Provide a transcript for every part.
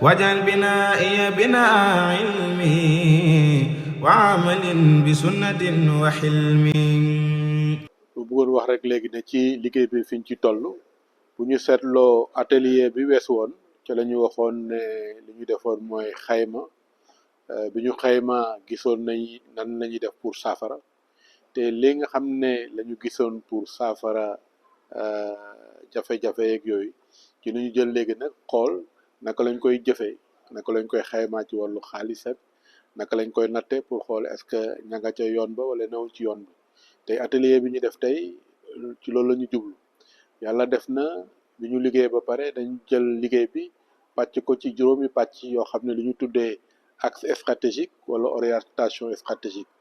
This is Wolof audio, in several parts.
waj'al binaa'iya binaa'a ilmi wa amalin bi sunnatin wa hilmin. bu bëggoon wax rek léegi ne ci liggéey bi fiñ ci toll bu ñu seetloo atelier bi wees woon ca la ñu waxoon ne li ñu defoon mooy xayma bi ñu xayma gisoon nañ nan la ñuy def pour saafara te li nga xam ne la ñu gisoon pour saafara jafe-jafe yeeg yooyu ci lu ñu jël léegi nag xool naka lañ koy jëfee naka lañ koy xaymaa ci wàllu xaalis ak naka lañ koy natte pour xool est-ce que ña nga ca yoon ba wala newul ci yoon bi tey atelier bi ñu def tey ci loolu la ñu jublu yàlla def na bi ñu liggéey ba pare dañ jël liggéey bi pàcc ko ci juróomi pàcc yoo xam ne li ñu tuddee axe stratégique wala orientation stratégique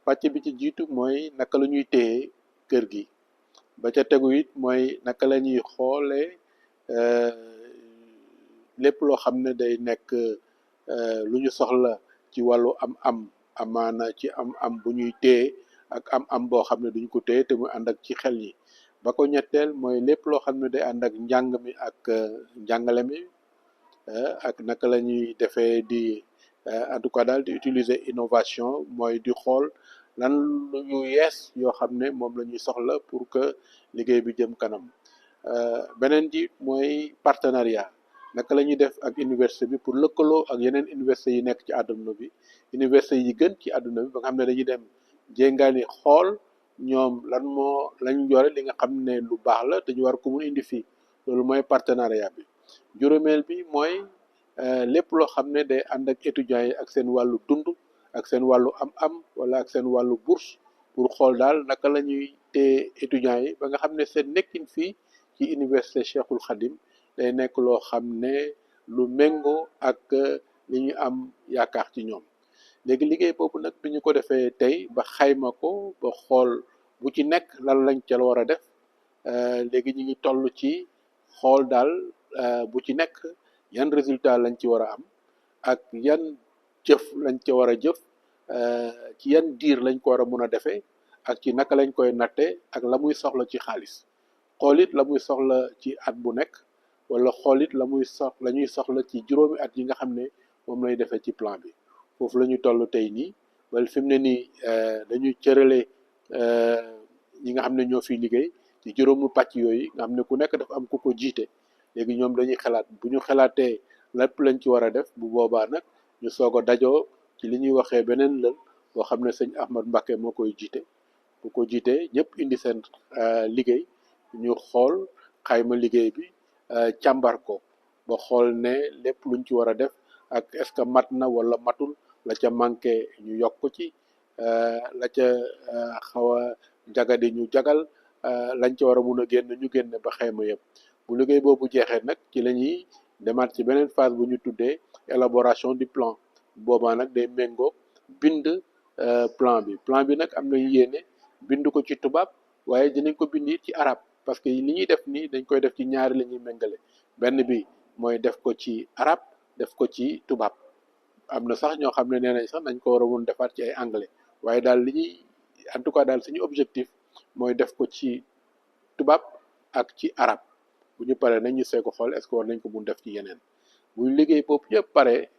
pàcc bi ci jiitu mooy naka la ñuy téye kër gi ba ca tegu it mooy naka la ñuy xoolee lépp loo xam ne day nekk lu ñu soxla ci wàllu am amaana ci am bu ñuy téye ak am boo xam ne duñ ko téye te muy ànd ak ci xel yi ba ko ñetteel mooy lépp loo xam ne day ànd ak njàng mi ak njàngale mi ak naka la ñuy defee di en tout cas daal di utiliser innovation mooy di xool lan lu ñu yees yoo xam ne moom la ñuy soxla pour que liggéey bi jëm kanam beneen ji mooy partenariat naka la ñuy def ak université bi pour lëkkaloo ak yeneen université yi nekk ci àdduna bi université yi gën ci àdduna bi ba nga xam ne dañuy dem jéngaani xool ñoom lan moo lañ yore li nga xam ne lu baax la te ñu war ko mun indi fii loolu mooy partenariat bi juróomeel bi mooy lépp loo xam ne day ànd ak étudiants yi ak seen wàllu dund ak seen wàllu am wala ak seen wàllu bourse pour xool daal naka la ñuy téye étudiants yi ba nga xam ne seen nekkin fii ci université Cheikhul Khadim day nekk loo xam ne lu méngoo ak li ñu am yaakaar ci ñoom léegi liggéey boobu nag bi ñu ko defee tey ba xayma ko ba xool bu ci nekk lan lañ ca war a def léegi ñu ngi toll ci xool daal bu ci nekk yan résultat lañ ci war a am ak yan jëf lañ ca war a jëf ci yan diir lañ ko war a mun a defee ak ci naka lañ koy natte ak la muy soxla ci xaalis xoolit la muy soxla ci at bu nekk wala xoolit la ñuy soxla ci juróomi at yi nga xam ne moom lay defee ci plan bi foofu la ñu toll tey nii wala fi mu ne nii dañuy cërale ñi nga xam ne ñoo fiy liggéey ci juróomu pàcc yooyu nga xam ne ku nekk dafa am ku ko jiite léegi ñoom dañuy xalaat bu ñu xalaatee lépp lañ ci war a def bu boobaa nag ñu soog a dajoo ci li ñuy waxee beneen lël boo xam ne sëñ Ahmad Mbacké moo koy jiite bu ko jiitee ñëpp indi seen liggéey ñu xool xayma liggéey bi càmbar ko ba xool ne lépp luñ ci war a def ak est-ce que mat na wala matul la ca manqué ñu yokk ci la ca xaw a jagadi ñu jagal lañ ca war a mun a génn ñu génne ba xayma yëpp bu liggéey boobu jeexee nag ci la ñuy demaat ci beneen phase bu ñu tuddee élaboration du plan boobaa nag day méngoo bind plan bi nag am na yéene bind ko ci tubaab waaye dinañ ko bind it ci arab parce que li ñuy def nii dañ koy def ci ñaari la ñuy méngale benn bi mooy def ko ci arab def ko ci tubaab am na sax ñoo xam ne nee nañ sax nañ ko war a mun defaat ci ay anglais waaye daal li ñuy en tout cas daal suñu objectif mooy def ko ci tubaab ak ci arab bu ñu paree nañ ñu see ko xool est-ce que war nañ ko mun def ci yeneen bu liggéey boobu yëpp pare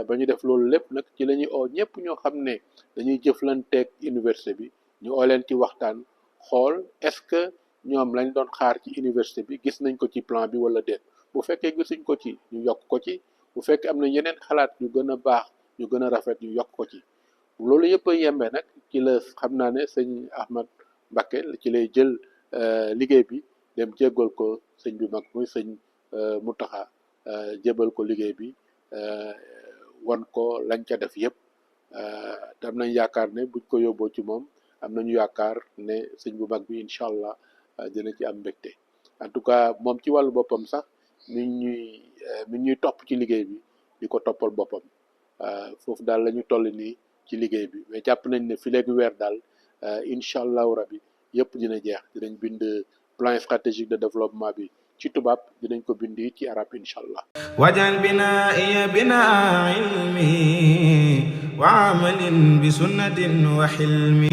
ba ñu def loolu lépp nag ci la ñuy oo ñëpp ñoo xam ne dañuy jëflanteeg université bi ñu oo leen ci waxtaan xool est-ce que ñoom lañ doon xaar ci université bi gis nañ ko ci plan bi wala déet bu fekkee gisuñ ko ci ñu yokk ko ci bu fekkee am na yeneen xalaat yu gën a baax yu gën a rafet ñu yokk ko ci loolu yëpp a yembe nag ci la xam naa ne sëñ Ahmad Mbacké ci lay jël liggéey bi dem jéggal ko sëñ bi mag muy sëñ Mountakha jébal ko liggéey bi wan ko lañ ca def yëpp te am nañ yaakaar ne buñ ko yóbboo ci moom am nañu yaakaar ne sëñ bu mag bi incha allah dina ci am mbégte en tout cas moom ci wàllu boppam sax mi ñuy topp ci liggéey bi di ko toppal boppam foofu daal la ñu toll nii ci liggéey bi mais jàpp nañ ne fi léegi weer daal incha allahu rabi yëpp dina jeex dinañ bind plan stratégique de développement bi ci tubaab dinañ ko bind ci arab incha allah. waj'al binaa'iya binaa'a ilmi wa amalin bi sunnatin wa hilmi